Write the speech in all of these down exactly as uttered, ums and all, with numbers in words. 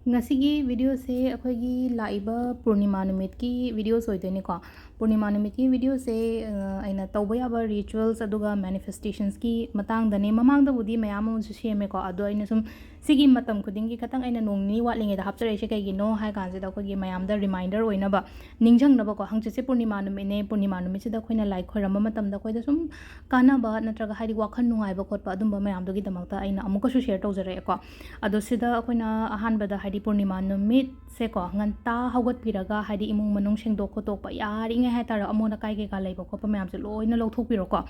ꯉꯁꯤꯒꯤ videoꯁꯦ ꯑꯩꯈꯣꯏꯒꯤ ꯂꯥꯛꯏꯕ ꯄꯨꯔꯅꯤꯃꯥ ꯅꯨꯃꯤꯠꯀꯤ videos ꯑꯣꯏꯗꯣꯏꯅꯤꯀꯣ꯫ ꯄꯨꯔꯅꯤꯃꯥ ꯅꯨꯃꯤꯠꯀꯤ videoꯁꯦ, ꯑ, ꯑꯩꯅ ꯇꯧꯕ ꯌꯥꯕ rituals ꯑꯗꯨꯒ manifestations ꯀꯤ ꯃꯇꯥꯡꯗꯅꯦ꯫ ꯃꯃꯥꯡꯗꯕꯨꯗꯤ ꯃꯌꯥꯝ ꯑꯃꯁꯨ ꯁꯦꯝꯃꯦꯀꯣ, ꯑꯗꯣ ꯑꯩꯅ ꯁꯨꯝ ꯁꯤꯒꯤ ꯃꯇꯝ ꯈꯨꯗꯤꯡꯒꯤ ꯈꯇꯪ ꯑꯩꯅ ꯅꯣꯡ ꯅꯤꯅꯤ ꯋꯥꯠꯂꯤꯉꯩꯗ ꯍꯥꯞꯆꯔꯛꯏꯁꯦ ꯀꯩꯒꯤꯅꯣ ꯍꯥꯏ ꯀꯥꯟꯁꯤꯗ, ꯑꯩꯈꯣꯏꯒꯤ ꯃꯌꯥꯝꯗ reminder ꯑꯣꯏꯅꯕ, ꯅꯤꯡꯁꯤꯡꯅꯕꯀꯣ꯫ ꯍꯪꯆꯤꯠꯁꯦ ꯄꯨꯔꯅꯤꯃꯥ ꯅꯨꯃꯤꯠꯅꯦ, ꯄꯨꯔꯅꯤꯃꯥ ꯅꯨꯃꯤꯠꯁꯤꯗ ꯑꯩꯈꯣꯏꯅ ꯂꯥꯏ ꯈꯣꯏꯔꯝꯕ ꯃꯇꯝꯗ ꯑꯩꯈꯣꯏꯗ ꯁꯨꯝ ꯀꯥꯟꯅꯕ ꯅꯠꯇ꯭ꯔꯒ ꯍꯥꯏꯗꯤ ꯋꯥꯈꯜ ꯅꯨꯡꯉꯥꯏꯕ ꯈꯣꯠꯄ ꯑꯗꯨꯝꯕ ꯃꯌꯥꯝꯗꯨꯒꯤꯗꯃꯛꯇ ꯑꯩꯅ ꯑꯃꯨꯛꯀꯁꯨ share ꯇꯧꯖꯔꯛꯑꯦꯀꯣ꯫ ꯑꯗꯣ ꯁꯤꯗ ꯑꯩꯈꯣꯏꯅ ꯑꯍꯥꯟꯕꯗ ꯍꯥꯏꯗꯤ ꯄꯨꯔꯅꯤꯃꯥ ꯅꯨꯃꯤꯠꯁꯦꯀꯣ, ꯉꯟꯇꯥ ꯍꯧꯒꯠꯄꯤꯔꯒ ꯍꯥꯏꯗꯤ ꯏꯃꯨꯡ ꯃꯅꯨꯡ ꯁꯦꯡꯗꯣꯛ ꯈꯣꯠꯇꯣꯛꯄ, ꯌꯥꯔꯤꯉꯩ ꯍꯥꯏꯇꯥꯔꯦ, ꯑꯃꯣꯠ ꯑꯀꯥꯏ ꯀꯩꯀꯥ ꯂꯩꯕ ꯈꯣꯠꯄ ꯃꯌꯥꯝꯁꯦ ꯂꯣꯏꯅ ꯂꯧꯊꯣꯛꯄꯤꯔꯣꯀꯣ꯫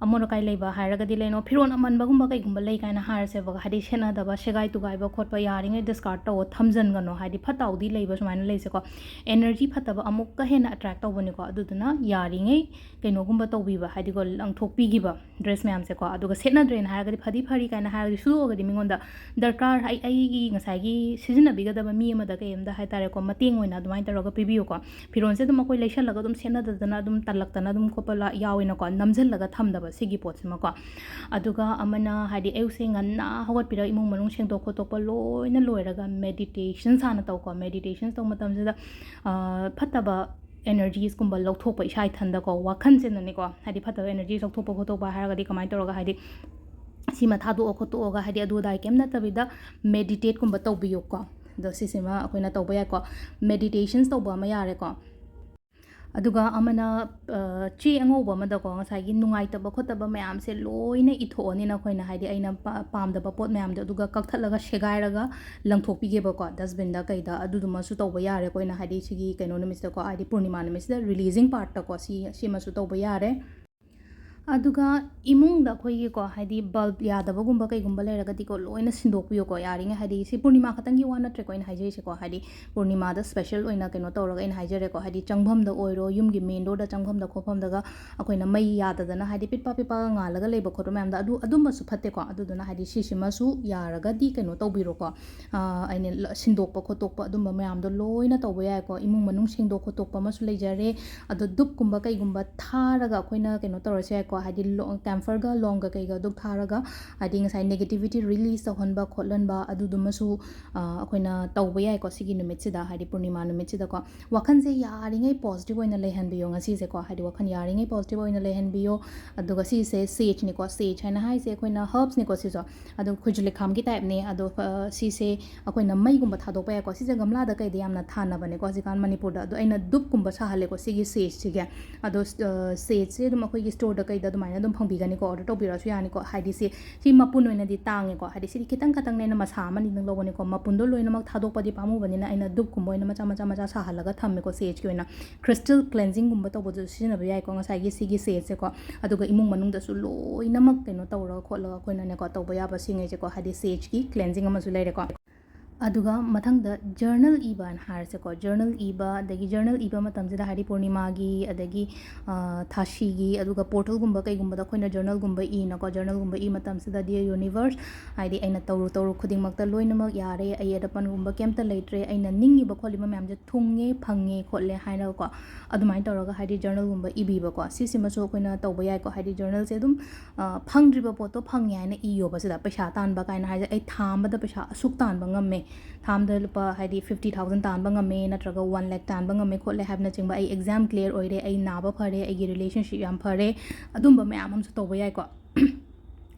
ꯑꯃꯣꯠ ꯑꯀꯥꯏ ꯂꯩꯕ ꯍꯥꯏꯔꯒꯗꯤ ꯂꯩꯅꯣ, ꯐꯤꯔꯣꯜ ꯑꯃꯟꯕꯒꯨꯝꯕ ꯀꯩꯒꯨꯝꯕ ꯂꯩ ꯀꯥꯏꯅ ꯍꯥꯏꯔꯁꯦꯕ, ꯍꯥꯏꯗꯤ ꯁꯦꯠꯅꯗꯕ, ꯁꯦꯒꯥꯏ ꯇꯨꯒꯥꯏꯕ ꯈꯣꯠꯄ, ꯌꯥꯔꯤꯉꯩ discard ꯇꯧꯑꯣ, ꯊꯝꯖꯟꯒꯅꯣ꯫ ꯍꯥꯏꯗꯤ ꯐꯠꯇ ꯍꯥꯎꯗꯤ ꯂꯩꯕ ꯁꯨꯃꯥꯏꯅ ꯂꯩꯁꯦꯀꯣ, energy ꯐꯠꯇꯕ ꯑꯃꯨꯛꯀ ꯍꯦꯟꯅ attract ꯇꯧꯕꯅꯤꯀꯣ꯫ ꯑꯗꯨꯗꯨꯅ ꯌꯥꯔꯤꯉꯩ ꯀꯩꯅꯣꯒꯨꯝꯕ ꯇꯧꯕꯤꯕ, ꯍꯥꯏꯗꯤꯀꯣ, ꯂꯪꯊꯣꯛꯄꯤꯈꯤꯕ, dress ꯃꯌꯥꯝꯁꯦꯀꯣ꯫ ꯑꯗꯨꯒ ꯁꯦꯠꯅꯗ꯭ꯔꯦꯅ ꯍꯥꯏꯔꯒꯗꯤ, ꯐꯗꯤ ꯐꯔꯤ ꯀꯥꯏꯅ ꯍꯥꯏꯔꯒꯗꯤ, ꯁꯨꯗꯣꯛꯑꯒꯗꯤ ꯃꯤꯉꯣꯟꯗ ꯗꯔꯀꯥꯔ, ꯑꯩ, ꯑꯩꯒꯤ ꯉꯁꯥꯏꯒꯤ ꯁꯤꯖꯤꯟꯅꯕꯤꯒꯗꯕ ꯃꯤ ꯑꯃꯗ ꯀꯩ ꯑꯃꯗ ꯍꯥꯏꯇꯥꯔꯦꯀꯣ, ꯃꯇꯦꯡ ꯑꯣꯏꯅ ꯑꯗꯨꯃꯥꯏꯅ ꯇꯧꯔꯒ ꯄꯤꯕꯤꯌꯨꯀꯣ꯫ ꯐꯤꯔꯣꯜꯁꯦ ꯑꯗꯨꯝ ꯑꯩꯈꯣꯏ ꯂꯩꯁꯜꯂꯒ ꯑꯗꯨꯝ ꯁꯦꯠꯅꯗꯗꯅ ꯑꯗꯨꯝ ꯇꯜꯂꯛꯇꯅ ꯑꯗꯨꯝ ꯈꯣꯠꯄ ꯂꯥ-, ꯌꯥꯎꯋꯦꯅꯀꯣ, ꯅꯝꯁꯤꯜꯂꯒ ꯊꯝꯗꯕ ꯁꯤꯒꯤ ꯄꯣꯠꯁꯤꯃꯀꯣ꯫ ꯑꯗꯨꯒ ꯑꯃꯅ ꯍꯥꯏꯗꯤ ꯑꯌꯨꯛꯁꯦ ꯉꯟꯅ ꯍꯧꯒꯠꯄꯤꯔꯒ ꯏꯃꯨꯡ ꯃꯅꯨꯡ ꯁꯦꯡꯗꯣꯛ ꯈꯣꯠꯇꯣꯛꯄ ꯂꯣꯏꯅ ꯂꯣꯏꯔꯒ meditation ꯍꯥꯟꯅ ꯇꯧꯀꯣ꯫ Meditation ꯇꯧꯕ ꯃꯇꯝꯁꯤꯗ, ꯑ, ꯐꯠꯇꯕ energies ꯀꯨꯝꯕ ꯂꯧꯊꯣꯛꯄ ꯏꯁꯥ ꯏꯊꯟꯗꯀꯣ, ꯋꯥꯈꯜꯁꯤꯅꯅꯦꯀꯣ, ꯍꯥꯏꯗꯤ ꯐꯠꯇꯕ energies ꯂꯧꯊꯣꯛꯄ ꯈꯣꯠꯇꯣꯛꯄ ꯍꯥꯏꯔꯒꯗꯤ ꯀꯃꯥꯏꯅ ꯇꯧꯔꯒ, ꯍꯥꯏꯗꯤ ꯁꯤꯃ ꯊꯥꯗꯣꯛꯑ ꯈꯣꯠꯇꯣꯛꯑꯒ, ꯍꯥꯏꯗꯤ ꯑꯗꯨ ꯑꯗꯥꯏ ꯀꯩꯝ ꯅꯠꯇꯕꯤꯗ meditate ꯀꯨꯝꯕ ꯇꯧꯕꯤꯌꯨꯀꯣ꯫ ꯑꯗꯣ ꯁꯤꯁꯤꯃ ꯑꯩꯈꯣꯏꯅ ꯇꯧꯕ ꯌꯥꯏꯀꯣ꯫ Meditations ꯇꯧꯕ ꯑꯃ ꯌꯥꯔꯦꯀꯣ꯫ ꯑꯗꯨꯒ ꯑꯃꯅ, ꯑ, ꯆꯦ ꯑꯉꯧꯕ ꯑꯃꯗꯀꯣ, ꯉꯁꯥꯏꯒꯤ ꯅꯨꯡꯉꯥꯏꯇꯕ ꯈꯣꯠꯇꯕ ꯃꯌꯥꯝꯁꯦ ꯂꯣꯏꯅ ꯏꯊꯣꯛꯑꯅꯤ ꯅꯈꯣꯏꯅ, ꯍꯥꯏꯗꯤ ꯑꯩꯅ ꯄꯥ-, ꯄꯥꯝꯗꯕ ꯄꯣꯠ ꯃꯌꯥꯝꯗꯣ, ꯑꯗꯨꯒ ꯀꯛꯊꯠꯂꯒ ꯁꯦꯒꯥꯏꯔꯒ ꯂꯪꯊꯣꯛꯄꯤꯒꯦꯕꯀꯣ, dustbin ꯗ ꯀꯩꯗ꯫ ꯑꯗꯨꯗꯨꯃꯁꯨ ꯇꯧꯕ ꯌꯥꯔꯦ ꯑꯩꯈꯣꯏꯅ, ꯍꯥꯏꯗꯤ ꯁꯤꯒꯤ ꯀꯩꯅꯣ ꯅꯨꯃꯤꯠꯁꯤꯗꯀꯣ, ꯍꯥꯏꯗꯤ ꯄꯨꯔꯅꯤꯃꯥ ꯅꯨꯃꯤꯠꯁꯤꯗ releasing part ꯇꯀꯣ, ꯁꯤ, ꯁꯤꯃꯁꯨ ꯇꯧꯕ ꯌꯥꯔꯦ꯫ ꯑꯗꯨꯒ ꯏꯃꯨꯡꯗ ꯑꯩꯈꯣꯏꯒꯤꯀꯣ, ꯍꯥꯏꯗꯤ bulb ꯌꯥꯗꯕꯒꯨꯝꯕ ꯀꯩꯒꯨꯝꯕ ꯂꯩꯔꯒꯗꯤꯀꯣ, ꯂꯣꯏꯅ ꯁꯤꯟꯗꯣꯛꯄꯤꯌꯨꯀꯣ, ꯌꯥꯔꯤꯉꯩ꯫ ꯍꯥꯏꯗꯤ ꯁꯤ ꯄꯨꯔꯅꯤꯃꯥ ꯈꯛꯇꯪꯒꯤ ꯋꯥ ꯅꯠꯇ꯭ꯔꯦꯀꯣ ꯑꯩꯅ ꯍꯥꯏꯖꯔꯤꯁꯦꯀꯣ, ꯍꯥꯏꯗꯤ ꯄꯨꯔꯅꯤꯃꯥꯗ special ꯑꯣꯏꯅ ꯀꯩꯅꯣ ꯇꯧꯔꯒ ꯑꯩꯅ ꯍꯥꯏꯖꯔꯦꯀꯣ, ꯍꯥꯏꯗꯤ ꯆꯪꯐꯝꯗ ꯑꯣꯏꯔꯣ, ꯌꯨꯝꯒꯤ main door ꯗ ꯆꯪꯐꯝꯗ ꯈꯣꯠꯐꯝꯗꯒ ꯑꯩꯈꯣꯏꯅ ꯃꯩ ꯌꯥꯗꯗꯅ, ꯍꯥꯏꯗꯤ ꯄꯤꯠꯄꯥ ꯄꯤꯠꯄꯥꯒ ꯉꯥꯜꯂꯒ ꯂꯩꯕ ꯈꯣꯠꯄ ꯃꯌꯥꯝꯗꯣ, ꯑꯗꯨ, ꯑꯗꯨꯝꯕꯁꯨ ꯐꯠꯇꯦꯀꯣ꯫ ꯑꯗꯨꯗꯨꯅ ꯍꯥꯏꯗꯤ ꯁꯤꯁꯤꯃꯁꯨ ꯌꯥꯔꯒꯗꯤ ꯀꯩꯅꯣ ꯇꯧꯕꯤꯔꯣꯀꯣ꯫ ꯑ, ꯑꯩꯅ ꯂ-, ꯁꯤꯟꯗꯣꯛꯄ ꯈꯣꯠꯇꯣꯛꯄ ꯑꯗꯨꯝꯕ ꯃꯌꯥꯝꯗꯣ ꯂꯣꯏꯅ ꯇꯧꯕ ꯌꯥꯏꯀꯣ꯫ ꯏꯃꯨꯡ ꯃꯅꯨꯡ ꯁꯦꯡꯗꯣꯛ ꯈꯣꯠꯇꯣꯛꯄ ꯑꯃꯁꯨ ꯂꯩꯖꯔꯦ꯫ ꯑꯗꯣ ꯙꯨꯞꯀꯨꯝꯕ ꯀꯩꯒꯨꯝꯕ ꯊꯥꯔꯒ ꯑꯩꯈꯣꯏꯅ ꯀꯩꯅꯣ ꯇꯧꯔꯁꯨ ꯌꯥꯏꯀꯣ꯫ ꯍꯥꯏꯗꯤ ꯂꯣ-, ꯀꯦꯝꯐꯔꯒ ꯂꯣꯡꯒ ꯀꯩꯒ ꯙꯨꯞ ꯊꯥꯔꯒ, ꯍꯥꯏꯗꯤ ꯉꯁꯥꯏ negativity release ꯇꯧꯍꯟꯕ ꯈꯣꯠꯍꯟꯕ ꯑꯗꯨꯗꯨꯃꯁꯨ, ꯑ, ꯑꯩꯈꯣꯏꯅ ꯇꯧꯕ ꯌꯥꯏꯀꯣ, ꯁꯤꯒꯤ ꯅꯨꯃꯤꯠꯁꯤꯗ, ꯍꯥꯏꯗꯤ ꯄꯨꯔꯅꯤꯃꯥ ꯅꯨꯃꯤꯠꯁꯤꯗꯀꯣ꯫ ꯋꯥꯈꯜꯁꯦ ꯌꯥꯔꯤꯉꯩ positive ꯑꯣꯏꯅ ꯂꯩꯍꯟꯕꯤꯌꯣ ꯉꯁꯤꯁꯦꯀꯣ, ꯍꯥꯏꯗꯤ ꯋꯥꯈꯜ ꯌꯥꯔꯤꯉꯩ positive ꯑꯣꯏꯅ ꯂꯩꯍꯟꯕꯤꯌꯣ꯫ ꯑꯗꯨꯒ ꯁꯤꯁꯦ sageꯅꯤꯀꯣ, sage ꯍꯥꯏꯅ ꯍꯥꯏꯁꯦ ꯑꯩꯈꯣꯏꯅ herbsꯅꯤꯀꯣ ꯁꯤꯁꯨ, ꯑꯗꯣ ꯈꯨꯖꯨ ꯂꯩꯈꯥꯝꯒꯤ typeꯅꯦ꯫ ꯑꯗꯣ, ꯑ, ꯁꯤꯁꯦ ꯑꯩꯈꯣꯏꯅ ꯃꯩꯒꯨꯝꯕ ꯊꯥꯗꯣꯛꯄ ꯌꯥꯏꯀꯣ꯫ ꯁꯤꯁꯦ ꯒꯝꯂꯥꯗ ꯀꯩꯗ ꯌꯥꯝꯅ ꯊꯥꯅꯕꯅꯦꯀꯣ ꯍꯧꯖꯤꯛꯀꯥꯟ ꯃꯅꯤꯄꯨꯔꯗ꯫ ꯑꯗꯣ ꯑꯩꯅ ꯙꯨꯞꯀꯨꯝꯕ ꯁꯥꯍꯜꯂꯦꯀꯣ ꯁꯤꯒꯤ sageꯁꯤꯒꯤ꯫ ꯑꯗꯣ, ꯑ, sageꯁꯦ ꯑꯗꯨꯝ ꯑꯩꯈꯣꯏꯒꯤ storeꯗ ꯀꯩꯗ ꯑꯗꯨꯃꯥꯏꯅ ꯑꯗꯨꯝ ꯐꯪꯕꯤꯒꯅꯤꯀꯣ, order ꯇꯧꯕꯤꯔꯁꯨ ꯌꯥꯅꯤꯀꯣ꯫ ꯍꯥꯏꯗꯤ ꯁꯤ, ꯁꯤ ꯃꯄꯨꯟ ꯑꯣꯏꯅꯗꯤ ꯇꯥꯡꯉꯦꯀꯣ꯫ ꯍꯥꯏꯗꯤ ꯁꯤꯗꯤ ꯈꯤꯇꯪ ꯈꯛꯇꯪꯅꯦꯅ ꯃꯁꯥ ꯑꯃꯅꯤꯗꯪ ꯂꯧꯕꯅꯤꯀꯣ꯫ ꯃꯄꯨꯟꯗꯣ ꯂꯣꯏꯅꯃꯛ ꯊꯥꯗꯣꯛꯄꯗꯤ ꯄꯥꯝꯃꯨꯕꯅꯤꯅ ꯑꯩꯅ ꯙꯨꯞꯀꯨꯝꯕ ꯑꯣꯏꯅ ꯃꯆꯥ ꯃꯆꯥ ꯃꯆꯥ ꯁꯥꯍꯜꯂꯒ ꯊꯝꯃꯦꯀꯣ sageꯀꯤ ꯑꯣꯏꯅ꯫ Crystal cleansingꯒꯨꯝꯕ ꯇꯧꯕꯗꯁꯨ ꯁꯤꯖꯤꯟꯅꯕ ꯌꯥꯏꯀꯣ ꯉꯁꯥꯏꯒꯤ ꯁꯤꯒꯤ sageꯁꯦꯀꯣ꯫ ꯑꯗꯨꯒ ꯏꯃꯨꯡ ꯃꯅꯨꯡꯗꯁꯨ ꯂꯣꯏꯅꯃꯛ ꯀꯩꯅꯣ ꯇꯧꯔꯒ ꯈꯣꯠꯂꯒ ꯑꯩꯈꯣꯏꯅꯅꯦꯀꯣ ꯇꯧꯕ ꯌꯥꯕ ꯁꯤꯉꯩꯁꯦꯀꯣ, ꯍꯥꯏꯗꯤ sageꯀꯤ cleansing ꯑꯃꯁꯨ ꯂꯩꯔꯦꯀꯣ꯫ ꯑꯗꯨꯒ ꯃꯊꯪꯗ journal ꯏꯕ ꯍꯥꯏꯅ ꯍꯥꯏꯔꯁꯦꯀꯣ꯫ Journal ꯏꯕ, ꯑꯗꯒꯤ journal ꯏꯕ ꯃꯇꯝꯁꯤꯗ ꯍꯥꯏꯗꯤ ꯄꯨꯔꯅꯤꯃꯥꯒꯤ, ꯑꯗꯒꯤ, ꯑ, ꯊꯥꯁꯤꯒꯤ, ꯑꯗꯨꯒ portalꯒꯨꯝꯕ ꯀꯩꯒꯨꯝꯕꯗ ꯑꯩꯈꯣꯏꯅ journalꯒꯨꯝꯕ ꯏꯅꯀꯣ꯫ Journalꯒꯨꯝꯕ ꯏ ꯃꯇꯝꯁꯤꯗ, "Dear universe, ꯍꯥꯏꯗꯤ ꯑꯩꯅ ꯇꯧꯔꯨ ꯇꯧꯔꯨ ꯈꯨꯗꯤꯡꯃꯛꯇ ꯂꯣꯏꯅꯃꯛ ꯌꯥꯔꯦ, ꯑꯌꯦꯠ ꯑꯄꯟꯒꯨꯝꯕ ꯀꯩꯝꯇ ꯂꯩꯇ꯭ꯔꯦ, ꯑꯩꯅ ꯅꯤꯡꯉꯤꯕ ꯈꯣꯠꯂꯤꯕ ꯃꯌꯥꯝꯁꯦ ꯊꯨꯡꯉꯦ, ꯐꯪꯉꯦ, ꯈꯣꯠꯂꯦ" ꯍꯥꯏꯅꯀꯣ꯫ ꯑꯗꯨꯃꯥꯏꯅ ꯇꯧꯔꯒ ꯍꯥꯏꯗꯤ journalꯒꯨꯝꯕ ꯏꯕꯤꯕꯀꯣ꯫ ꯁꯤꯁꯤꯃꯁꯨ ꯑꯩꯈꯣꯏꯅ ꯇꯧꯕ ꯌꯥꯏꯀꯣ꯫ ꯍꯥꯏꯗꯤ journalꯁꯦ ꯑꯗꯨꯝ, ꯑ, ꯐꯪꯗ꯭ꯔꯤꯕ ꯄꯣꯠꯇꯣ ꯐꯪꯉꯦ ꯍꯥꯏꯅ ꯏꯌꯣꯕ ꯁꯤꯗ꯫ ꯄꯩꯁꯥ ꯇꯥꯟꯕ ꯀꯥꯏꯅ ꯍꯥꯏꯁꯦ ꯑꯩ ꯊꯥ ꯑꯃꯗ ꯄꯩꯁꯥ ꯑꯁꯨꯛ ꯇꯥꯟꯕ ꯉꯝꯃꯦ, ꯊꯥ ꯑꯃꯗ ꯂꯨꯄꯥ ꯍꯥꯏꯗꯤ fifty thousand ꯇꯥꯟꯕ ꯉꯝꯃꯦ, ꯅꯠꯇ꯭ꯔꯒ one lakh ꯇꯥꯟꯕ ꯉꯝꯃꯦ ꯈꯣꯠꯂꯦ ꯍꯥꯏꯕꯅꯆꯤꯡꯕ, ꯑꯩ exam clear ꯑꯣꯏꯔꯦ, ꯑꯩ ꯅꯥꯕ ꯐꯔꯦ, ꯑꯩꯒꯤ relationship ꯌꯥꯝ ꯐꯔꯦ, ꯑꯗꯨꯝꯕ ꯃꯌꯥꯝ ꯑꯃꯁꯨ ꯇꯧꯕ ꯌꯥꯏꯀꯣ꯫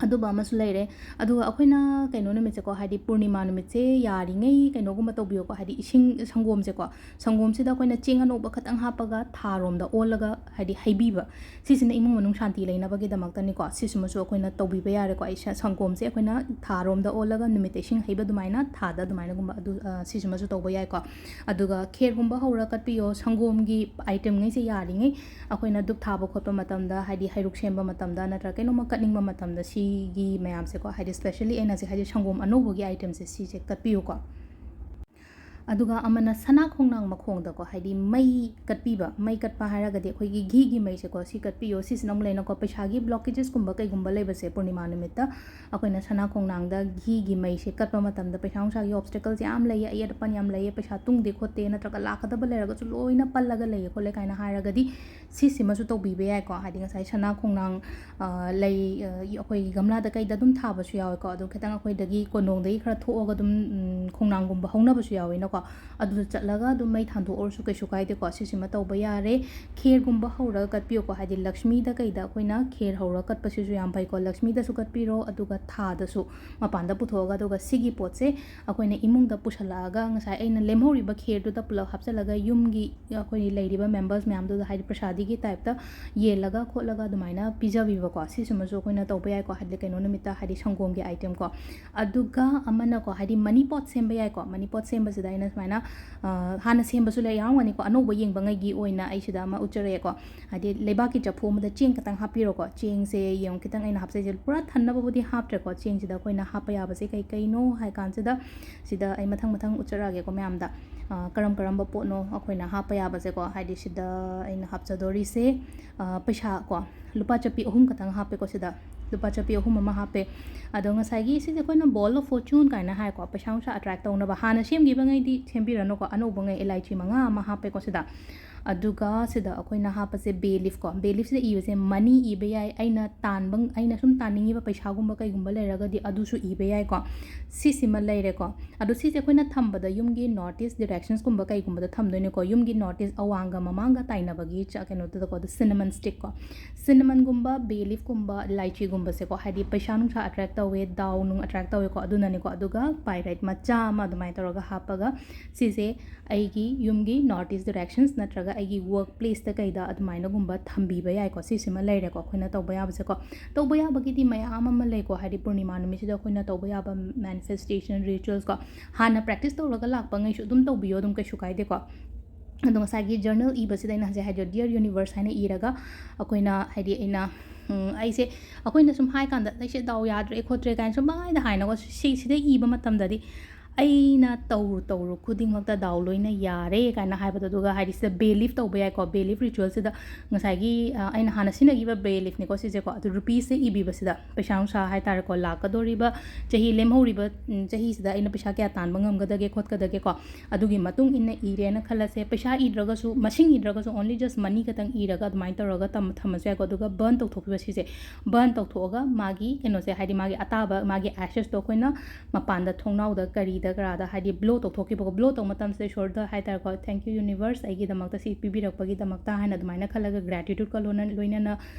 ꯑꯗꯨꯝꯕ ꯑꯃꯁꯨ ꯂꯩꯔꯦ꯫ ꯑꯗꯨꯒ ꯑꯩꯈꯣꯏꯅ ꯀꯩꯅꯣ ꯅꯨꯃꯤꯠꯁꯦꯀꯣ, ꯍꯥꯏꯗꯤ ꯄꯨꯔꯅꯤꯃꯥ ꯅꯨꯃꯤꯠꯁꯦ ꯌꯥꯔꯤꯉꯩ ꯀꯩꯅꯣꯒꯨꯝꯕ ꯇꯧꯕꯤꯌꯣꯀꯣ, ꯍꯥꯏꯗꯤ ꯏꯁꯤꯡ, ꯁꯪꯒꯣꯝꯁꯦꯀꯣ, ꯁꯪꯒꯣꯝꯁꯤꯗ ꯑꯩꯈꯣꯏꯅ ꯆꯦꯡ ꯑꯅꯧꯕ ꯈꯇꯪ ꯍꯥꯞꯄꯒ ꯊꯥꯔꯣꯝꯗ ꯑꯣꯜꯂꯒ ꯍꯥꯏꯗꯤ ꯍꯩꯕꯤꯕ, ꯁꯤꯁꯤꯅ ꯏꯃꯨꯡ ꯃꯅꯨꯡ ꯁꯥꯟꯇꯤ ꯂꯩꯅꯕꯒꯤꯗꯃꯛꯇꯅꯤꯀꯣ꯫ ꯁꯤꯁꯤꯃꯁꯨ ꯑꯩꯈꯣꯏꯅ ꯇꯧꯕꯤꯕ ꯌꯥꯔꯦꯀꯣ꯫ ꯑꯩ ꯁ-, ꯁꯪꯒꯣꯝꯁꯦ ꯑꯩꯈꯣꯏꯅ ꯊꯥꯔꯣꯝꯗ ꯑꯣꯜꯂꯒ ꯅꯨꯃꯤꯠꯇ ꯏꯁꯤꯡ ꯍꯩꯕ ꯑꯗꯨꯃꯥꯏꯅ ꯊꯥꯗ ꯑꯗꯨꯃꯥꯏꯅꯒꯨꯝꯕ ꯑꯗꯨ, ꯑ, ꯁꯤꯁꯤꯃꯁꯨ ꯇꯧꯕ ꯌꯥꯏꯀꯣ꯫ ꯑꯗꯨꯒ ꯈꯦꯔꯒꯨꯝꯕ ꯍꯧꯔ ꯀꯠꯄꯤꯌꯣ꯫ ꯁꯪꯒꯣꯝꯒꯤ itemꯉꯩꯁꯦ ꯌꯥꯔꯤꯉꯩ ꯑꯩꯈꯣꯏꯅ ꯙꯨꯞ ꯊꯥꯕ ꯈꯣꯠꯄ ꯃꯇꯝꯗ, ꯍꯥꯏꯗꯤ ꯍꯩꯔꯨꯛ ꯁꯦꯝꯕ ꯃꯇꯝꯗ ꯅꯠꯇ꯭ꯔꯒ ꯀꯩꯅꯣꯝꯃ ꯀꯠꯅꯤꯡꯕ ꯃꯇꯝꯗ ꯁꯤꯒꯤ ꯃꯌꯥꯝꯁꯦꯀꯣ, ꯍꯥꯏꯗꯤ specially ꯑꯩꯅ ꯍꯧꯖꯤꯛ ꯍꯥꯏꯗꯤ ꯁꯪꯒꯣꯝ ꯑꯅꯧꯕꯒꯤ itemꯁꯦ ꯁꯤꯁꯦ ꯀꯠꯄꯤꯌꯨꯀꯣ꯫ ꯑꯗꯨꯒ ꯑꯃꯅ ꯁꯅꯥ ꯈꯣꯡꯅꯥꯡ ꯃꯈꯣꯡꯗꯀꯣ, ꯍꯥꯏꯗꯤ ꯃꯩ ꯀꯠꯄꯤꯕ, ꯃꯩ ꯀꯠꯄ ꯍꯥꯏꯔꯒꯗꯤ ꯑꯩꯈꯣꯏꯒꯤ ꯘꯤꯒꯤ ꯃꯩꯁꯦꯀꯣ, ꯁꯤ ꯀꯠꯄꯤꯌꯣ꯫ ꯁꯤꯁꯤꯅ ꯑꯃꯨꯛ ꯂꯩꯅꯀꯣ, ꯄꯩꯁꯥꯒꯤ blockages ꯀꯨꯝꯕ ꯀꯩꯒꯨꯝꯕ ꯂꯩꯕꯁꯦ ꯄꯨꯔꯅꯤꯃꯥ ꯅꯨꯃꯤꯠꯇ ꯑꯩꯈꯣꯏꯅ ꯁꯅꯥ ꯈꯣꯡꯅꯥꯡꯗ ꯘꯤꯒꯤ ꯃꯩꯁꯦ ꯀꯠꯄ ꯃꯇꯝꯗ ꯄꯩꯁꯥ ꯅꯨꯡꯁꯥꯒꯤ obstacles ꯌꯥꯝ ꯂꯩꯌꯦ, ꯑꯌꯦꯠ ꯑꯄꯟ ꯌꯥꯝ ꯂꯩꯌꯦ, ꯄꯩꯁꯥ ꯇꯨꯡꯗꯦ ꯈꯣꯠꯇꯦ, ꯅꯠꯇ꯭ꯔꯒ ꯂꯥꯛꯀꯗꯕ ꯂꯩꯔꯒꯁꯨ ꯂꯣꯏꯅ ꯄꯜꯂꯒ ꯂꯩꯌꯦ ꯈꯣꯠꯂꯦ ꯀꯥꯏꯅ ꯍꯥꯏꯔꯒꯗꯤ, ꯁꯤꯁꯤꯃꯁꯨ ꯇꯧꯕꯤꯕ ꯌꯥꯏꯀꯣ꯫ ꯍꯥꯏꯗꯤ ꯉꯁꯥꯏ ꯁꯅꯥ ꯈꯣꯡꯅꯥꯡ, ꯑ, ꯂꯩ, ꯑ, ꯑꯩꯈꯣꯏꯒꯤ ꯒꯝꯂꯥꯗ ꯀꯩꯗ ꯑꯗꯨꯝ ꯊꯥꯕꯁꯨ ꯌꯥꯎꯋꯦꯀꯣ꯫ ꯑꯗꯣ ꯈꯤꯇꯪ ꯑꯩꯈꯣꯏꯗꯒꯤ ꯀꯣꯟꯗꯣꯡꯗꯒꯤ ꯈꯔ ꯊꯣꯛꯑꯒ ꯑꯗꯨꯝ, ꯎꯝ, ꯈꯣꯡꯅꯥꯡꯒꯨꯝꯕ ꯍꯧꯅꯕꯁꯨ ꯌꯥꯎꯋꯦꯅꯀꯣ꯫ ꯑꯗꯨꯗ ꯆꯠꯂꯒ ꯑꯗꯨꯝ ꯃꯩ ꯊꯥꯟꯗꯣꯛꯑꯣꯔꯁꯨ ꯀꯩꯁꯨ ꯀꯥꯏꯗꯦꯀꯣ꯫ ꯁꯤꯁꯤꯃ ꯇꯧꯕ ꯌꯥꯔꯦ꯫ ꯈꯦꯔꯒꯨꯝꯕ ꯍꯧꯔꯒ ꯀꯠꯄꯤꯌꯨꯀꯣ꯫ ꯍꯥꯏꯗꯤ ꯂꯛꯁꯃꯤꯗ ꯀꯩꯗ ꯑꯩꯈꯣꯏꯅ ꯈꯦꯔ ꯍꯧꯔꯒ ꯀꯠꯄꯁꯤꯁꯨ ꯌꯥꯝ ꯐꯩꯀꯣ꯫ ꯂꯛꯁꯃꯤꯗꯁꯨ ꯀꯠꯄꯤꯔꯣ, ꯑꯗꯨꯒ ꯊꯥꯗꯁꯨ ꯃꯄꯥꯟꯗ ꯄꯨꯊꯣꯛꯑꯒ, ꯑꯗꯨꯒ ꯁꯤꯒꯤ ꯄꯣꯠꯁꯦ ꯑꯩꯈꯣꯏꯅ ꯏꯃꯨꯡꯗ ꯄꯨꯁꯜꯂꯛꯑꯒ ꯉꯁꯥꯏ ꯑꯩꯅ ꯂꯦꯝꯍꯧꯔꯤꯕ ꯈꯦꯔꯗꯨꯗ ꯄꯨꯂꯞ ꯍꯥꯞꯆꯤꯜꯂꯒ ꯌꯨꯝꯒꯤ ꯑꯩꯈꯣꯏ ꯂꯩꯔꯤꯕ members ꯃꯌꯥꯝꯗꯨꯗ, ꯍꯥꯏꯗꯤ ꯄ꯭ꯔꯁꯥꯗꯤꯒꯤ type ꯇ ꯌꯦꯜꯂꯒ ꯈꯣꯠꯂꯒ ꯑꯗꯨꯃꯥꯏꯅ ꯄꯤꯖꯕꯤꯕꯀꯣ꯫ ꯁꯤꯁꯤꯃꯁꯨ ꯑꯩꯈꯣꯏꯅ ꯇꯧꯕ ꯌꯥꯏꯀꯣ, ꯍꯥꯏꯗꯤ ꯀꯩꯅꯣ ꯅꯨꯃꯤꯠꯇ, ꯍꯥꯏꯗꯤ ꯁꯪꯒꯣꯝꯒꯤ item ꯀꯣ꯫ ꯑꯗꯨꯒ ꯑꯃꯅꯀꯣ, ꯍꯥꯏꯗꯤ money pot ꯁꯦꯝꯕ ꯌꯥꯏꯀꯣ꯫ Money pot ꯁꯦꯝꯕꯁꯤꯗ ꯑꯩꯅ ꯁꯨꯃꯥꯏꯅ, ꯑ, ꯍꯥꯟꯅ ꯁꯦꯝꯕꯁꯨ ꯂꯩ, ꯌꯥꯎꯔꯝꯒꯅꯤꯀꯣ꯫ ꯑꯅꯧꯕ ꯌꯦꯡꯕꯉꯩꯒꯤ ꯑꯣꯏꯅ ꯑꯩ ꯁꯤꯗ ꯑꯃ ꯎꯠꯆꯔꯛꯑꯦꯀꯣ꯫ ꯍꯥꯏꯗꯤ ꯂꯩꯕꯥꯛꯀꯤ ꯆꯐꯨ ꯑꯃꯗ ꯆꯦꯡ ꯈꯤꯇꯪ ꯍꯥꯞꯄꯤꯔꯣꯀꯣ꯫ ꯆꯦꯡꯁꯦ ꯌꯦꯡꯉꯨ, ꯈꯤꯇꯪ ꯑꯩꯅ ꯍꯥꯞꯆꯩꯁꯦ ꯄꯨꯔꯥ ꯊꯟꯅꯕꯕꯨꯗꯤ ꯍꯥꯞꯇ꯭ꯔꯦꯀꯣ꯫ ꯆꯦꯡꯁꯤꯗ ꯑꯩꯈꯣꯏꯅ ꯍꯥꯞꯄ ꯌꯥꯕꯁꯦ ꯀꯩ ꯀꯩꯅꯣ ꯍꯥꯏ ꯀꯥꯟꯁꯤꯗ, ꯁꯤꯗ ꯑꯩ ꯃꯊꯪ ꯃꯊꯪ ꯎꯠꯆꯔꯛꯑꯒꯦꯀꯣ ꯃꯌꯥꯝꯗ꯫ ꯑ, ꯀꯔꯝ ꯀꯔꯝꯕ ꯄꯣꯠꯅꯣ ꯑꯩꯈꯣꯏꯅ ꯍꯥꯞꯄ ꯌꯥꯕꯁꯦꯀꯣ꯫ ꯍꯥꯏꯗꯤ ꯁꯤꯗ ꯑꯩꯅ ꯍꯥꯞꯆꯗꯣꯔꯤꯁꯦ, ꯑ, ꯄꯩꯁꯥ ꯀꯣ, ꯂꯨꯄꯥ ꯆꯠꯄꯤ ꯑꯍꯨꯝ ꯈꯛꯇꯪ ꯍꯥꯞꯄꯦꯀꯣ ꯁꯤꯗ꯫ ꯂꯨꯄꯥ ꯆꯠꯄꯤ ꯑꯍꯨꯝ ꯑꯃ ꯍꯥꯞꯄꯦ꯫ ꯑꯗꯣ ꯉꯁꯥꯏꯒꯤ ꯁꯤꯁꯦ ꯑꯩꯈꯣꯏꯅ ball of fortune ꯀꯥꯏꯅ ꯍꯥꯏꯀꯣ, ꯄꯩꯁꯥ ꯅꯨꯡꯁꯥ attract ꯇꯧꯅꯕ꯫ ꯍꯥꯟꯅ ꯁꯦꯝꯈꯤꯕꯉꯩꯗꯤ ꯁꯦꯝꯕꯤꯔꯅꯨꯀꯣ, ꯑꯅꯧꯕꯉꯩ ꯏꯂꯥꯏꯆꯤ ꯃꯉꯥ ꯑꯃ ꯍꯥꯞꯄꯦꯀꯣ ꯁꯤꯗ꯫ ꯑꯗꯨꯒ ꯁꯤꯗ ꯑꯩꯈꯣꯏꯅ ꯍꯥꯞꯄꯁꯦ bay leaf ꯀꯣ꯫ Bay leaf ꯁꯤꯗ ꯏꯕꯁꯦ money ꯏꯕ ꯌꯥꯏ, ꯑꯩꯅ ꯇꯥꯟꯕ, ꯑꯩꯅ ꯁꯨꯝ ꯇꯥꯟꯅꯤꯡꯉꯤꯕ ꯄꯩꯁꯥꯒꯨꯝꯕ ꯀꯩꯒꯨꯝꯕ ꯂꯩꯔꯒꯗꯤ ꯑꯗꯨꯁꯨ ꯏꯕ ꯌꯥꯏꯀꯣ꯫ ꯁꯤꯁꯤꯃ ꯂꯩꯔꯦꯀꯣ꯫ ꯑꯗꯣ ꯁꯤꯁꯦ ꯑꯩꯈꯣꯏꯅ ꯊꯝꯕꯗ ꯌꯨꯝꯒꯤ north east directions ꯀꯨꯝꯕ ꯀꯩꯒꯨꯝꯕꯗ ꯊꯝꯗꯣꯏꯅꯦꯀꯣ꯫ ꯌꯨꯝꯒꯤ north east ꯑꯋꯥꯡꯒ ꯃꯃꯥꯡꯒ ꯇꯥꯏꯅꯕꯒꯤ ꯆ-, ꯀꯩꯅꯣꯗꯨꯗꯀꯣ, ꯑꯗꯣ cinnamon stick ꯀꯣ꯫ Cinnamon ꯒꯨꯝꯕ, bay leaf ꯀꯨꯝꯕ, ꯂꯥꯏꯆꯤꯒꯨꯝꯕꯁꯦꯀꯣ, ꯍꯥꯏꯗꯤ ꯄꯩꯁꯥ ꯅꯨꯡꯁꯥ attract ꯇꯧꯋꯦ, ꯗꯥꯎ ꯅꯨꯡ attract ꯇꯧꯋꯦꯀꯣ, ꯑꯗꯨꯅꯅꯦꯀꯣ꯫ ꯑꯗꯨꯒ pyrite ꯃꯆꯥ ꯑꯃ ꯑꯗꯨꯃꯥꯏꯅ ꯇꯧꯔꯒ ꯍꯥꯞꯄꯒ ꯁꯤꯁꯦ ꯑꯩꯒꯤ ꯌꯨꯝꯒꯤ north east directions ꯅꯠꯇ꯭ꯔꯒ ꯑꯩꯒꯤ work place ꯇ ꯀꯩꯗ ꯑꯗꯨꯃꯥꯏꯅꯒꯨꯝꯕ ꯊꯝꯕꯤꯕ ꯌꯥꯏꯀꯣ꯫ ꯁꯤꯁꯤꯃ ꯂꯩꯔꯦꯀꯣ ꯑꯩꯈꯣꯏꯅ ꯇꯧꯕ ꯌꯥꯕꯁꯦꯀꯣ꯫ ꯇꯧꯕ ꯌꯥꯕꯒꯤꯗꯤ ꯃꯌꯥꯝ ꯑꯃ ꯂꯩꯀꯣ, ꯍꯥꯏꯗꯤ ꯄꯨꯔꯅꯤꯃꯥ ꯅꯨꯃꯤꯠꯁꯤꯗ ꯑꯩꯈꯣꯏꯅ ꯇꯧꯕ ꯌꯥꯕ manifestation rituals ꯀꯣ꯫ ꯍꯥꯟꯅ practice ꯇꯧꯔꯒ ꯂꯥꯛꯄꯉꯩꯁꯨ ꯑꯗꯨꯝ ꯇꯧꯕꯤꯌꯣ, ꯑꯗꯨꯝ ꯀꯩꯁꯨ ꯀꯥꯏꯗꯦꯀꯣ꯫ ꯑꯗꯣ ꯉꯁꯥꯏꯒꯤ journal ꯏꯕꯁꯤꯗ ꯑꯩꯅ ꯍꯧꯖꯤꯛ ꯍꯥꯏꯗꯣ, "Dear Universe" ꯍꯥꯏꯅ ꯏꯔꯒ ꯑꯩꯈꯣꯏꯅ, ꯍꯥꯏꯗꯤ ꯑꯩꯅ, ꯎꯝ, ꯑꯩꯁꯦ, ꯑꯩꯈꯣꯏꯅ ꯁꯨꯝ ꯍꯥꯏ ꯀꯥꯟꯗ, "ꯑꯩꯁꯦ ꯗꯥꯎ ꯌꯥꯗ꯭ꯔꯦ ꯈꯣꯠꯇ꯭ꯔꯦ" ꯀꯥꯏꯅ ꯁꯨꯝ ꯄꯪꯍꯥꯏꯗ ꯍꯥꯏꯅꯀꯣ, ꯁꯤ, ꯁꯤꯗ ꯏꯕ ꯃꯇꯝꯗꯗꯤ ꯑꯩꯅ ꯇꯧꯔꯨ ꯇꯧꯔꯨ ꯈꯨꯗꯤꯡꯃꯛꯇ ꯗꯥꯎ ꯂꯣꯏꯅ ꯌꯥꯔꯦ ꯀꯥꯏꯅ ꯍꯥꯏꯕꯗꯣ꯫ ꯑꯗꯨꯒ ꯍꯥꯏꯗꯤ ꯁꯤꯗ ꯕꯦ ꯂꯤꯐ ꯇꯧꯕ ꯌꯥꯏꯀꯣ꯫ ꯕꯦ ꯂꯤꯐ ꯔꯤꯆꯨꯋꯦꯜꯁꯤꯗ ꯉꯁꯥꯏꯒꯤ, ꯑ, ꯑꯩꯅ ꯍꯥꯟꯅ ꯁꯤꯖꯤꯟꯅꯈꯤꯕ ꯕꯦ ꯂꯤꯐꯅꯤꯀꯣ ꯁꯤꯁꯦꯀꯣ꯫ ꯑꯗꯨ ꯔꯨꯄꯤꯁꯦ ꯏꯕꯤꯕꯁꯤꯗ ꯄꯩꯁꯥ ꯅꯨꯡꯁꯥ ꯍꯥꯏ ꯇꯥꯔꯦꯀꯣ, ꯂꯥꯛꯀꯗꯧꯔꯤꯕ ꯆꯍꯤ ꯂꯦꯝꯍꯧꯔꯤꯕ, ꯎꯝ, ꯆꯍꯤꯁꯤꯗ ꯑꯩꯅ ꯄꯩꯁꯥ ꯀꯌꯥ ꯇꯥꯟꯕ ꯉꯝꯒꯗꯒꯦ ꯈꯣꯠꯀꯗꯒꯦꯀꯣ꯫ ꯑꯗꯨꯒꯤ ꯃꯇꯨꯡ ꯏꯟꯅ ꯏꯔꯦꯅ ꯈꯜꯂꯁꯦ꯫ ꯄꯩꯁꯥ ꯏꯗ꯭ꯔꯒꯁꯨ, ꯃꯁꯤꯡ ꯏꯗ꯭ꯔꯒꯁꯨ, only just money ꯈꯛꯇꯪ ꯏꯔꯒ ꯑꯗꯨꯃꯥꯏꯅ ꯇꯧꯔꯒ ꯇꯝ-, ꯊꯝꯃꯁꯨ ꯌꯥꯏꯀꯣ꯫ ꯑꯗꯨꯒ ꯕꯔꯟ ꯇꯧꯊꯣꯛꯈꯤꯕ ꯁꯤꯁꯦ, ꯕꯔꯟ ꯇꯧꯊꯣꯛꯑꯒ ꯃꯥꯒꯤ ꯀꯩꯅꯣꯁꯦ, ꯍꯥꯏꯗꯤ ꯃꯥꯒꯤ ꯑꯇꯥꯕ, ꯃꯥꯒꯤ ꯑꯦꯁꯦꯁꯇꯣ ꯑꯩꯈꯣꯏꯅ ꯃꯄꯥꯟꯗ ꯊꯣꯡꯅꯥꯎꯗ ꯀꯔꯤꯗ ꯀꯔꯥꯗ ꯍꯥꯏꯗꯤ ꯕ꯭ꯂꯣ ꯇꯧꯊꯣꯛꯈꯤꯕꯀꯣ꯫ ꯕ꯭ꯂꯣ ꯇꯧꯕ ꯃꯇꯝꯁꯤꯗ ꯏꯁꯣꯔꯗ ꯍꯥꯏ ꯇꯥꯔꯦꯀꯣ, "Thank you universe, ꯑꯩꯒꯤꯗꯃꯛꯇ ꯁꯤ ꯄꯤꯕꯤꯔꯛꯄꯒꯤꯗꯃꯛꯇ" ꯍꯥꯏꯅ ꯑꯗꯨꯃꯥꯏꯅ ꯈꯜꯂꯒ ꯒ꯭ꯔꯦꯇꯤꯇ꯭ꯌꯨꯠꯀ ꯂꯣꯏꯅ-, ꯂꯣꯏꯅꯅ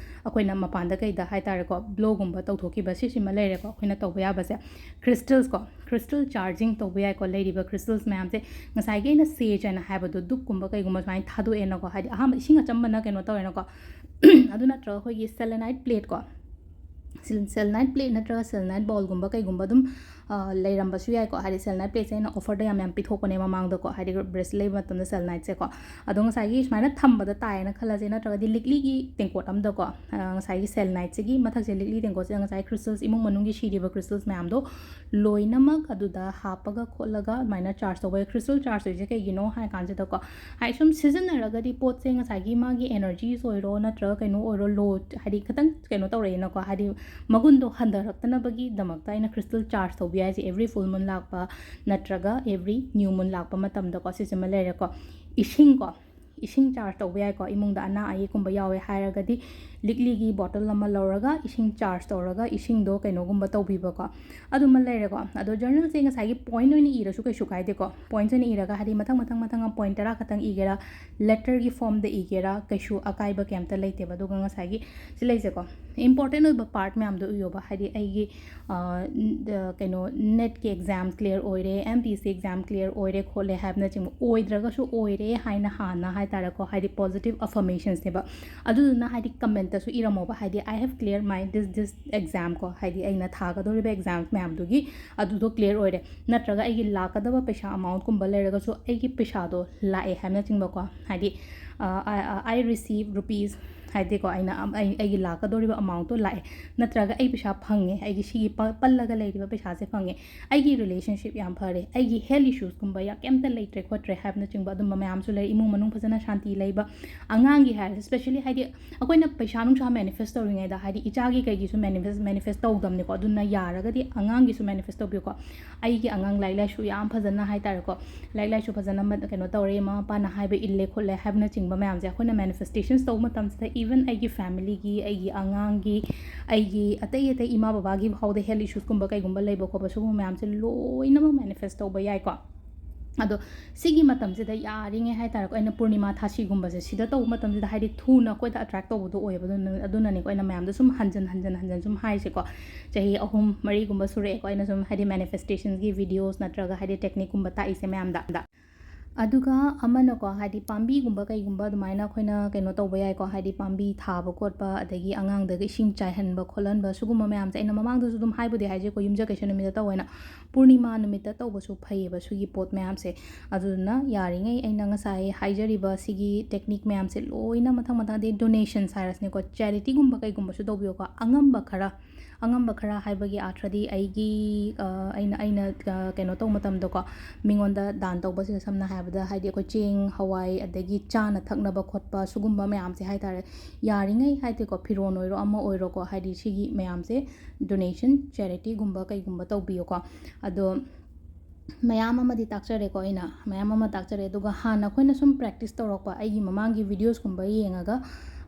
ꯑꯩꯈꯣꯏꯅ ꯃꯄꯥꯟꯗ ꯀꯩꯗ ꯍꯥꯏ ꯇꯥꯔꯦꯀꯣ, ꯕ꯭ꯂꯣꯒꯨꯝꯕ ꯇꯧꯊꯣꯛꯈꯤꯕ, ꯁꯤꯁꯤꯃ ꯂꯩꯔꯦꯀꯣ ꯑꯩꯈꯣꯏꯅ ꯇꯧꯕ ꯌꯥꯕꯁꯦ꯫ ꯀ꯭ꯔꯤꯁꯇꯜꯁꯀꯣ, ꯀ꯭ꯔꯤꯁꯇꯜ ꯆꯥꯔꯖꯤꯡ ꯇꯧꯕ ꯌꯥꯏꯀꯣ꯫ ꯂꯩꯔꯤꯕ ꯀ꯭ꯔꯤꯁꯇꯜꯁ ꯃꯌꯥꯝꯁꯦ, ꯉꯁꯥꯏꯒꯤ ꯑꯩꯅ ꯁꯦꯖ ꯍꯥꯏꯅ ꯍꯥꯏꯕꯗꯣ, ꯗꯨꯛꯀꯨꯝꯕ ꯀꯩꯒꯨꯝꯕ ꯁꯨꯃꯥꯏꯅ ꯊꯥꯗꯣꯛꯑꯦꯅꯀꯣ, ꯍꯥꯏꯗꯤ ꯑꯍꯥꯟꯕ ꯏꯁꯤꯡ ꯑꯆꯝꯕꯅ ꯀꯩꯅꯣ ꯇꯧꯔꯦꯅꯀꯣ, ꯑꯗꯨ ꯅꯠꯇ꯭ꯔꯒ ꯑꯩꯈꯣꯏꯒꯤ ꯁꯦꯂꯦꯅꯥꯏꯠ ꯄ꯭ꯂꯦꯠꯀꯣ, ꯁꯤꯜ-, ꯁꯦꯂꯦꯅꯥꯏꯠ ꯄ꯭ꯂꯦꯠ ꯅꯠꯇ꯭ꯔꯒ ꯁꯦꯂꯦꯅꯥꯏꯠ ꯕꯥꯎꯜꯒꯨꯝꯕ ꯀꯩꯒꯨꯝꯕ ꯑꯗꯨꯝ, ꯑ, ꯂꯩꯔꯝꯕꯁꯨ ꯌꯥꯏꯀꯣ꯫ ꯍꯥꯏꯗꯤ ꯁꯦꯂꯦꯅꯥꯏꯠ ꯄ꯭ꯂꯦꯠꯁꯦ ꯑꯩꯅ ꯑꯣꯐꯔꯗ ꯌꯥꯝ ꯌꯥꯝ ꯄꯤꯊꯣꯛꯄꯅꯦ ꯃꯃꯥꯡꯗꯀꯣ, ꯍꯥꯏꯗꯤ ꯕ꯭ꯔꯦꯁꯂꯦꯠ ꯂꯩꯕ ꯃꯇꯝꯗ ꯁꯦꯂꯦꯅꯥꯏꯠꯁꯦꯀꯣ꯫ ꯑꯗꯣ ꯉꯁꯥꯏꯒꯤ ꯁꯨꯃꯥꯏꯅ ꯊꯝꯕꯗ ꯇꯥꯏꯌꯦꯅ ꯈꯜꯂꯁꯦ, ꯅꯠꯇ꯭ꯔꯒꯗꯤ ꯂꯤꯛꯂꯤꯒꯤ ꯇꯦꯡꯀꯣꯠ ꯑꯝꯗꯀꯣ, ꯑ, ꯉꯁꯥꯏꯒꯤ ꯁꯦꯂꯦꯅꯥꯏꯠꯁꯤꯒꯤ ꯃꯊꯛꯁꯦ, ꯂꯤꯛꯂꯤ ꯇꯦꯡꯀꯣꯠꯁꯤꯗ ꯉꯁꯥꯏ ꯀ꯭ꯔꯤꯁꯇꯜꯁ, ꯏꯃꯨꯡ ꯃꯅꯨꯡꯒꯤ ꯁꯤꯔꯤꯕ ꯀ꯭ꯔꯤꯁꯇꯜꯁ ꯃꯌꯥꯝꯗꯣ ꯂꯣꯏꯅꯃꯛ ꯑꯗꯨꯗ ꯍꯥꯞꯄꯒ ꯈꯣꯠꯂꯒ ꯑꯗꯨꯃꯥꯏꯅ ꯆꯥꯔꯖ ꯇꯧꯕ ꯌꯥꯏ꯫ ꯀ꯭ꯔꯤꯁꯇꯜ ꯆꯥꯔꯖ ꯇꯧꯔꯤꯁꯦ ꯀꯩꯒꯤꯅꯣ ꯍꯥꯏ ꯀꯥꯟꯁꯤꯗꯀꯣ, ꯍꯥꯏꯗꯤ ꯁꯨꯝ ꯁꯤꯖꯤꯟꯅꯔꯒꯗꯤ ꯄꯣꯠꯁꯦ ꯉꯁꯥꯏꯒꯤ ꯃꯥꯒꯤ ꯑꯦꯅꯔꯖꯤꯁ ꯑꯣꯏꯔꯣ ꯅꯠꯇ꯭ꯔꯒ ꯀꯩꯅꯣ ꯑꯣꯏꯔꯣ, ꯂꯣ, ꯍꯥꯏꯗꯤ ꯈꯤꯇꯪ ꯀꯩꯅꯣ ꯇꯧꯔꯛꯑꯦꯅꯀꯣ, ꯍꯥꯏꯗꯤ ꯃꯒꯨꯟꯗꯣ ꯍꯟꯊꯔꯛꯇꯅꯕꯒꯤꯗꯃꯛꯇ ꯑꯩꯅ ꯀ꯭ꯔꯤꯁꯇꯜ ꯆꯥꯔꯖ ꯇꯧꯕ ꯌꯥꯏꯁꯦ ꯑꯦꯕ꯭ꯔꯤ ꯐꯨꯜ ꯃꯨꯟ ꯂꯥꯛꯄ ꯅꯠꯇ꯭ꯔꯒ ꯑꯦꯕ꯭ꯔꯤ ꯅ꯭ꯌꯨ ꯃꯨꯟ ꯂꯥꯛꯄ ꯃꯇꯝꯗꯀꯣ꯫ ꯁꯤꯁꯤꯃ ꯂꯩꯔꯦꯀꯣ꯫ ꯏꯁꯤꯡꯀꯣ, ꯏꯁꯤꯡ ꯆꯥꯔꯖ ꯇꯧꯕ ꯌꯥꯏꯀꯣ꯫ ꯏꯃꯨꯡꯗ ꯑꯅꯥ ꯑꯌꯦꯛꯀꯨꯝꯕ ꯌꯥꯎꯋꯦ ꯍꯥꯏꯔꯒꯗꯤ ꯂꯤꯛꯂꯤꯒꯤ ꯕꯣꯇꯜ ꯑꯃ ꯂꯧꯔꯒ ꯏꯁꯤꯡ ꯆꯥꯔꯖ ꯇꯧꯔꯒ ꯏꯁꯤꯡꯗꯣ ꯀꯩꯅꯣꯒꯨꯝꯕ ꯇꯧꯕꯤꯕꯀꯣ꯫ ꯑꯗꯨꯃ ꯂꯩꯔꯦꯀꯣ꯫ ꯑꯗꯣ ꯖꯔꯅꯦꯜꯁꯦ ꯉꯁꯥꯏꯒꯤ ꯄꯣꯏꯟ ꯑꯣꯏꯅ ꯏꯔꯁꯨ ꯀꯩꯁꯨ ꯀꯥꯏꯗꯦꯀꯣ꯫ ꯄꯣꯏꯟꯁ ꯑꯣꯏꯅ ꯏꯔꯒ ꯍꯥꯏꯗꯤ ꯃꯊꯪ ꯃꯊꯪ ꯃꯊꯪ ꯄꯣꯏꯟ ꯇꯔꯥ ꯈꯛꯇꯪ ꯏꯒꯦꯔꯥ, ꯂꯦꯇꯔꯒꯤ ꯐꯣꯝꯗ ꯏꯒꯦꯔꯥ, ꯀꯩꯁꯨ ꯑꯀꯥꯏꯕ ꯀꯩꯝꯇ ꯂꯩꯇꯦꯕ꯫ ꯑꯗꯨꯒ ꯉꯁꯥꯏꯒꯤ ꯁꯤ ꯂꯩꯁꯦꯀꯣ, ꯏꯝꯄꯣꯔꯇꯦꯟ ꯑꯣꯏꯕ ꯄꯥꯔꯠ ꯃꯌꯥꯝꯗꯣ ꯏꯌꯣꯕ꯫ ꯍꯥꯏꯗꯤ ꯑꯩꯒꯤ, ꯑ, ꯀꯩꯅꯣ, ꯅꯦꯠꯀꯤ ꯑꯦꯛꯖꯥꯝ ꯀ꯭ꯂꯤꯌꯔ ꯑꯣꯏꯔꯦ, M P S C exam clear ꯑꯣꯏꯔꯦ ꯈꯣꯠꯂꯦ ꯍꯥꯏꯕꯅꯆꯤꯡꯕ, ꯑꯣꯏꯗ꯭ꯔꯒꯁꯨ ꯑꯣꯏꯔꯦ ꯍꯥꯏꯅ ꯍꯥꯟꯅ ꯍꯥꯏ ꯇꯥꯔꯦꯀꯣ, ꯍꯥꯏꯗꯤ ꯄꯣꯖꯤꯇꯤꯚ ꯑꯐꯔꯃꯦꯁꯟꯁꯅꯦꯕ꯫ ꯑꯗꯨꯗꯨꯅ ꯍꯥꯏꯗꯤ ꯀꯃꯦꯟꯇꯁꯨ ꯏꯔꯝꯃꯣꯕ, ꯍꯥꯏꯗꯤ "I have cleared my this this exam" ꯀꯣ, ꯍꯥꯏꯗꯤ ꯑꯩꯅ ꯊꯥꯒꯗꯧꯔꯤꯕ ꯑꯦꯛꯖꯥꯝ ꯃꯌꯥꯝꯗꯨꯒꯤ ꯑꯗꯨꯗꯣ ꯀ꯭ꯂꯤꯌꯔ ꯑꯣꯏꯔꯦ, ꯅꯠꯇ꯭ꯔꯒ ꯑꯩꯒꯤ ꯂꯥꯛꯀꯗꯕ ꯄꯩꯁꯥ ꯑꯃꯥꯎꯟꯠꯀꯨꯝꯕ ꯂꯩꯔꯒꯁꯨ ꯑꯩꯒꯤ ꯄꯩꯁꯥꯗꯣ ꯂꯥꯛꯑꯦ ꯍꯥꯏꯕꯅꯆꯤꯡꯕꯀꯣ, ꯍꯥꯏꯗꯤ I receive rupees, ꯍꯥꯏꯗꯤꯀꯣ, ꯑꯩꯅ ꯑꯩ ꯑꯩꯒꯤ ꯂꯥꯛꯀꯗꯧꯔꯤꯕ amount ꯇꯣ ꯂꯥꯛꯑꯦ, ꯅꯠꯇ꯭ꯔꯒ ꯑꯩ ꯄꯩꯁꯥ ꯐꯪꯉꯦ, ꯑꯩꯒꯤ ꯁꯤꯒꯤ ꯄ ꯄꯜꯂꯒ ꯂꯩꯔꯤꯕ ꯄꯩꯁꯥꯁꯦ ꯐꯪꯉꯦ, ꯑꯩꯒꯤ relationship ꯌꯥꯝ ꯐꯔꯦ, ꯑꯩꯒꯤ health issues ꯀꯨꯝꯕ ꯌꯥꯝ ꯀꯩꯝꯇ ꯂꯩꯇ꯭ꯔꯦ ꯈꯣꯠꯇ꯭ꯔꯦ ꯍꯥꯏꯕꯅꯆꯤꯡꯕ ꯑꯗꯨꯝꯕ ꯃꯌꯥꯝꯁꯨ ꯂꯩ, ꯏꯃꯨꯡ ꯃꯅꯨꯡ ꯐꯖꯅ ꯁꯥꯟꯇꯤ ꯂꯩꯕ, ꯑꯉꯥꯡꯒꯤ ꯍꯥꯏꯔꯁꯨ specially, ꯍꯥꯏꯗꯤ ꯑꯩꯈꯣꯏꯅ ꯄꯩꯁꯥ ꯅꯨꯡꯁꯥ manifest ꯇꯧꯔꯤꯉꯩꯗ, ꯍꯥꯏꯗꯤ ꯏꯆꯥꯒꯤ ꯀꯩꯒꯤꯁꯨ manifest manifest ꯇꯧꯗꯕꯅꯤꯀꯣ, ꯑꯗꯨꯅ ꯌꯥꯔꯒꯗꯤ ꯑꯉꯥꯡꯒꯤꯁꯨ manifest ꯇꯧꯕꯤꯌꯨꯀꯣ꯫ ꯑꯩꯒꯤ ꯑꯉꯥꯡ ꯂꯥꯏꯔꯤꯛ ꯂꯥꯏꯁꯨ ꯌꯥꯝ ꯐꯖꯅ ꯍꯥꯏꯇꯥꯔꯦꯀꯣ, ꯂꯥꯏꯔꯤꯛ ꯂꯥꯏꯁꯨ ꯐꯖꯅ ꯃ- ꯀꯩꯅꯣ ꯇꯧꯔꯦ, ꯃꯃꯥ ꯃꯄꯥꯅ ꯍꯥꯏꯕ ꯏꯜꯂꯦ ꯈꯣꯠꯂꯦ ꯍꯥꯏꯕꯅꯆꯤꯡꯕ ꯃꯌꯥꯝꯁꯦ ꯑꯩꯈꯣꯏꯅ manifestations ꯇꯧꯕ ꯃꯇꯝꯁꯤꯗ, even ꯑꯩꯒꯤ family ꯒꯤ, ꯑꯩꯒꯤ ꯑꯉꯥꯡꯒꯤ, ꯑꯩꯒꯤ ꯑꯇꯩ ꯑꯇꯩ ꯏꯃꯥ ꯕꯕꯥꯒꯤ ꯐꯥꯎꯗ health issues ꯀꯨꯝꯕ ꯀꯩꯒꯨꯝꯕ ꯂꯩꯕ ꯈꯣꯠꯄ, ꯁꯤꯒꯨꯝꯕ ꯃꯌꯥꯝꯁꯦ ꯂꯣꯏꯅꯃꯛ manifest ꯇꯧꯕ ꯌꯥꯏꯀꯣ꯫ ꯑꯗꯣ ꯁꯤꯒꯤ ꯃꯇꯝꯁꯤꯗ ꯌꯥꯔꯤꯉꯩ ꯍꯥꯏꯇꯥꯔꯦꯀꯣ, ꯑꯩꯅ ꯄꯨꯔꯅꯤꯃꯥ ꯊꯥꯁꯤꯒꯨꯝꯕꯁꯦ ꯁꯤꯗ ꯇꯧꯕ ꯃꯇꯝꯁꯤꯗ, ꯍꯥꯏꯗꯤ ꯊꯨꯅ ꯑꯩꯈꯣꯏꯗ attract ꯇꯧꯕꯗꯣ ꯑꯣꯏꯌꯦꯕ꯫ ꯑꯗꯨꯅ, ꯑꯗꯨꯅꯅꯦꯀꯣ ꯑꯩꯅ ꯃꯌꯥꯝꯗꯣ ꯁꯨꯝ ꯍꯟꯖꯟ ꯍꯟꯖꯟ ꯍꯟꯖꯟ ꯁꯨꯝ ꯍꯥꯏꯔꯤꯁꯦꯀꯣ꯫ ꯆꯍꯤ ꯑꯍꯨꯝ ꯃꯔꯤꯒꯨꯝꯕ ꯁꯨꯔꯛꯑꯦꯀꯣ ꯑꯩꯅ ꯁꯨꯝ, ꯍꯥꯏꯗꯤ manifestations ꯒꯤ videos ꯅꯠꯇ꯭ꯔꯒ, ꯍꯥꯏꯗꯤ technique ꯀꯨꯝꯕ ꯇꯥꯛꯏꯁꯦ ꯃꯌꯥꯝꯗ꯫ ꯑꯗꯨꯒ ꯑꯃꯅꯀꯣ, ꯍꯥꯏꯗꯤ ꯄꯥꯝꯕꯤꯒꯨꯝꯕ ꯀꯩꯒꯨꯝꯕ ꯑꯗꯨꯃꯥꯏꯅ ꯑꯩꯈꯣꯏꯅ ꯀꯩꯅꯣ ꯇꯧꯕ ꯌꯥꯏꯀꯣ, ꯍꯥꯏꯗꯤ ꯄꯥꯝꯕꯤ ꯊꯥꯕ ꯈꯣꯠꯄ, ꯑꯗꯒꯤ ꯑꯉꯥꯡꯗꯒ ꯏꯁꯤꯡ ꯆꯥꯏꯍꯟꯕ ꯈꯣꯠꯍꯟꯕ, ꯁꯤꯒꯨꯝꯕ ꯃꯌꯥꯝꯁꯦ ꯑꯩꯅ ꯃꯃꯥꯡꯗꯁꯨ ꯑꯗꯨꯝ ꯍꯥꯏꯕꯨꯗꯤ ꯍꯥꯏꯖꯩꯀꯣ, ꯌꯨꯝꯖꯀꯩꯁ ꯅꯨꯃꯤꯠꯇ ꯇꯧꯋꯦꯅ꯫ ꯄꯨꯔꯅꯤꯃꯥ ꯅꯨꯃꯤꯠꯇ ꯇꯧꯕꯁꯨ ꯐꯩꯌꯦꯕ ꯁꯤꯒꯤ ꯄꯣꯠ ꯃꯌꯥꯝꯁꯦ꯫ ꯑꯗꯨꯗꯨꯅ ꯌꯥꯔꯤꯉꯩ ꯑꯩꯅ ꯉꯁꯥꯏ ꯍꯥꯏꯖꯔꯤꯕ ꯁꯤꯒꯤ technique ꯃꯌꯥꯝꯁꯦ ꯂꯣꯏꯅ ꯃꯊꯪ ꯃꯊꯪ, ꯑꯗꯩ donations ꯍꯥꯏꯔꯁꯤꯅꯦꯀꯣ, charity ꯒꯨꯝꯕ ꯀꯩꯒꯨꯝꯕꯁꯨ ꯇꯧꯕꯤꯌꯨꯀꯣ, ꯑꯉꯝꯕ ꯈꯔ꯫ ꯑꯉꯝꯕ ꯈꯔ ꯍꯥꯏꯕꯒꯤ ꯑꯥꯔꯊꯗꯤ ꯑꯩꯒꯤ, ꯑ, ꯑꯩꯅ, ꯑꯩꯅ, ꯑ, ꯀꯩꯅꯣ ꯇꯧꯕ ꯃꯇꯝꯗꯀꯣ, ꯃꯤꯉꯣꯟꯗ ꯗꯥꯟ ꯇꯧꯕꯁꯤꯗ ꯁꯝꯅ ꯍꯥꯏꯔꯕꯗ, ꯍꯥꯏꯗꯤ ꯑꯩꯈꯣꯏ ꯆꯦꯡ, ꯍꯋꯥꯏ, ꯑꯗꯒꯤ ꯆꯥꯅ ꯊꯛꯅꯕ ꯈꯣꯠꯄ ꯁꯤꯒꯨꯝꯕ ꯃꯌꯥꯝꯁꯦ ꯍꯥꯏꯇꯥꯔꯦ, ꯌꯥꯔꯤꯉꯩ ꯍꯥꯏꯗꯤꯀꯣ, ꯐꯤꯔꯣꯟ ꯑꯣꯏꯔꯣ ꯑꯃ ꯑꯣꯏꯔꯣꯀꯣ, ꯍꯥꯏꯗꯤ ꯁꯤꯒꯤ ꯃꯌꯥꯝꯁꯦ donation, charity ꯒꯨꯝꯕ ꯀꯩꯒꯨꯝꯕ ꯇꯧꯕꯤꯌꯨꯀꯣ꯫ ꯑꯗꯣ ꯃꯌꯥꯝ ꯑꯃꯗꯤ ꯇꯥꯛꯆꯔꯦꯀꯣ, ꯑꯩꯅ ꯃꯌꯥꯝ ꯑꯃ ꯇꯥꯛꯆꯔꯦ꯫ ꯑꯗꯨꯒ ꯍꯥꯟꯅ ꯑꯩꯈꯣꯏꯅ ꯁꯨꯝ practice ꯇꯧꯔꯛꯄ, ꯑꯩꯒꯤ ꯃꯃꯥꯡꯒꯤ videos ꯀꯨꯝꯕ ꯌꯦꯡꯉꯒ,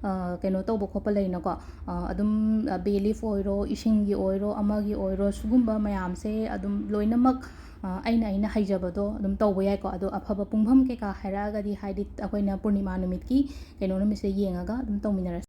ꯑ, ꯀꯩꯅꯣ ꯇꯧꯕ ꯈꯣꯠꯄ ꯂꯩꯅꯀꯣ, ꯑ, ꯑꯗꯨꯝ, ꯑ, bay leaf ꯑꯣꯏꯔꯣ, ꯏꯁꯤꯡꯒꯤ ꯑꯣꯏꯔꯣ, ꯑꯃꯒꯤ ꯑꯣꯏꯔꯣ, ꯁꯤꯒꯨꯝꯕ ꯃꯌꯥꯝꯁꯦ ꯑꯗꯨꯝ ꯂꯣꯏꯅꯃꯛ, ꯑ, ꯑꯩꯅ, ꯑꯩꯅ ꯍꯩꯖꯕꯗꯣ ꯑꯗꯨꯝ ꯇꯧꯕ ꯌꯥꯏꯀꯣ꯫ ꯑꯗꯣ ꯑꯐꯕ ꯄꯨꯡꯐꯝ ꯀꯩꯀꯥ ꯍꯥꯏꯔꯛꯑꯒꯗꯤ, ꯍꯥꯏꯗꯤ ꯑꯩꯈꯣꯏꯅ ꯄꯨꯔꯅꯤꯃꯥ ꯅꯨꯃꯤꯠꯀꯤ ꯀꯩꯅꯣ ꯅꯨꯃꯤꯠꯁꯦ ꯌꯦꯡꯉꯒ ꯑꯗꯨꯝ ꯇꯧꯃꯤꯟꯅꯔꯁꯤ꯫